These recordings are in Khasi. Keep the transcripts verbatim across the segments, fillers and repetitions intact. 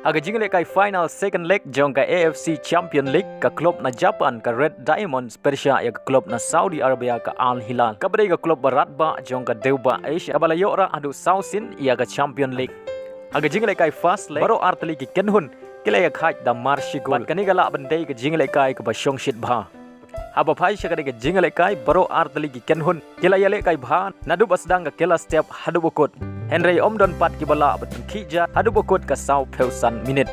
Ha ka jinglehkai final second leg jong ka A F C Champion League, ka klub na Japan ka Red Diamonds pyrshah ïa ka klub na Saudi Arabia ka Al Hilal. Kaba dei ka klub ba radbah jong ka dewbah Asia kaba la ïoh rah haduh saw sien ïa ka Champion League. Ha ka jinglehkai first leg, baroh artylli ki kynhun ki la ïakhaid da mar shi gol. Bad kane ka lah ban dei ka jinglehkai kaba shongshit bha. Haba phai sha kane ka jinglehkai, baroh artylli ki kynhun ki la ïalehkai bha naduh ba sdang ka kylla step haduh ba kut. Hynrei ym don pat kiba lah ban pynkhiah jat haduh ba kut ka sawphew san minit.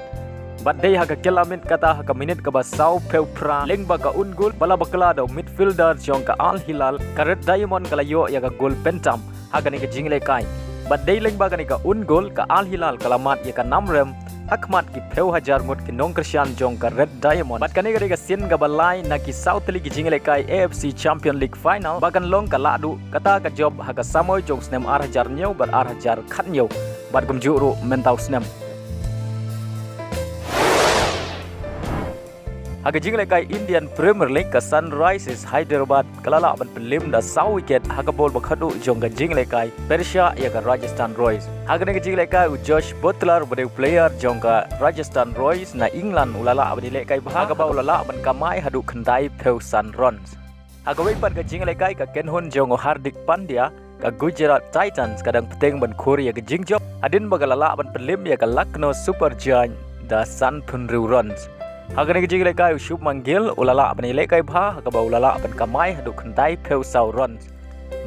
Bad dei ha ka kylla miet kata ha ka minit kaba sawphew phra lyngba ka own goal ba la bakla da u midfielder jong ka Al Hilal, ka Red Diamond ka la ïoh ïa ka gol pyntam ha kane ka jinglehkai. Bad dei lyngba kane ka own goal ka Al Hilal ka la mad ïa ka nam rem ha khmat ki phew hajar ngut ki nongkyrshan jong ka Red Diamond. Bad kane ka dei ka sien kaba lai na ki saw tylli ki jinglehkai A F C Champion League final ba kan long ka lahduh kata ka jop ha ka samoi jong u snem ar hajar hynñiew bad ar hajar khathynñiew bad kumjuh ruh mynta u snem. Ha ka jinglehkai Indian Premier League, ka Sunrisers Hyderabad ka la lah ban pynlem da saw wicket ha ka bol ba khatduh jong ka jinglehkai pyrshah ïa ka Rajasthan Royals. Ha kane ka jinglehkai u Josh Buttler ba dei u player jong ka Rajasthan Royals na England u la lah ban ïalehkai bha ha kaba u la lah ban kamai haduh khyndaiphew san runs. Ha kawei pat ka jinglehkai, ka kynhun jong u Hardik Pandya, ka Gujarat Titans ka dang bteng ban khur ïa ka jingjop hadien ba ka la lah ban pynlem ïa ka Lucknow Super Giants da sanphew hynriew runs. Ha kane ka jinglehkai u Shubman Gill u la lah ban ïalehkai bha ha kaba u la lah ban kamai haduh khyndaiphew saw runs.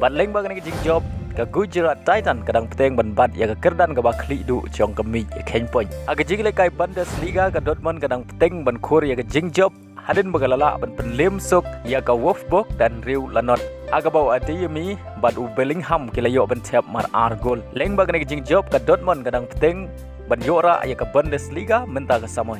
Bad lyngba kane ka jingjop, ka Gujarat Titans ka dang bteng ban bat ïa ka kyrdan kaba khlieh duh jong ka miej ïakheiñ point. Ha ka jinglehkai Bundesliga, ka Dortmund ka dang bteng ban khur ïa ka jingjop hadien ba ka la lah ban pynlem suk ïa ka Wolfsburg da hynriew la nod ha kaba u Adeyemi bad u Bellingham ki la ïoh ban thep mar ar gol. Lyngba kane ka jingjop, ka Dortmund ka dang bteng ban ïoh rah ïa ka Bundesliga mynta ka samoi.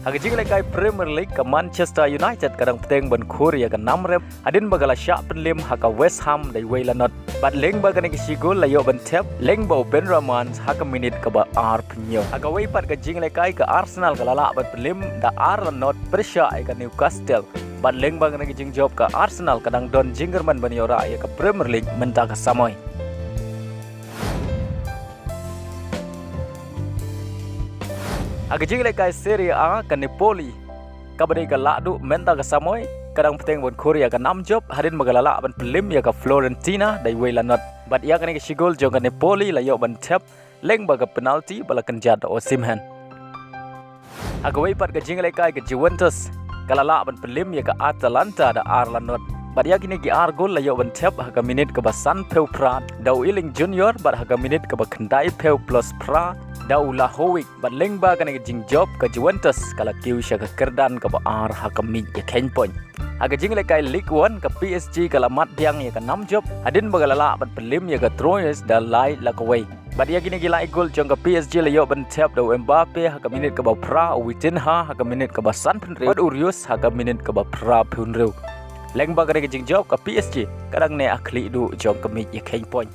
Ha ka jinglehkai Premier League, ka Manchester United ka dang bteng ban khur ïa ka nam rem hadien ba ka la shah pynlem ha ka West Ham da iwei la nod. Bad lyngba kane ka shi gol la ïoh ban thep lyngba u Benrahma ha ka minit kaba arphew hynñiew. Ha kawei pat ka jinglehkai, ka Arsenal ka la lah ban pynlem da ar la nod pyrshah ïa ka Newcastle. Bad lyngba kane ka jingjop, ka Arsenal ka dang don jingkyrmen ban ïoh rah ïa ka Premier League mynta ka samoi. Ha ka jinglehkai Serie A, ka Napoli kaba dei ka lahduh mynta ka samoi ka dang bteng ban khur ïa ka nam jop hadien ba ka la lah ban pynlem ïa ka Fiorentina da iwei la nod. Bad ïa kane ka shi gol jong ka Napoli la ïoh ban thep lyngba ka penalty ba la kynjat da u Osimhen. Ha kawei pat ka jinglehkai, ka Juventus ka la lah ban pynlem ïa ka Atalanta da ar la nod. Bad ïa kine ki ar gol la ïoh ban thep ha ka minit kaba sanphew phra da u Erling Junior bad ha ka minit kaba khyndaiphew plus phra da u Vlahovic. Bad lyngba kane ka jingjop, ka Juventus ka la kiew sha ka kyrdan kaba ar ha ka miej ïakheiñ point. Ha ka jinglehkai Ligue One, ka P S G ka la mad biang ïa ka nam jop hadien ba ka la lah ban pynlem ïa ka Troyes da lai la kawei. Bad ïa kine ki lai gol jong ka P S G la ïoh ban thep da u Mbappe ha ka minit kaba phra, u Vitinha ha ka minit kaba sanphew hynriew bad u Reus ha ka minit kaba phraphew hynriew. Lyngba kane ka jingjop, ka P S G ka dang neh ha khlieh duh jong ka miej ïakheiñ point.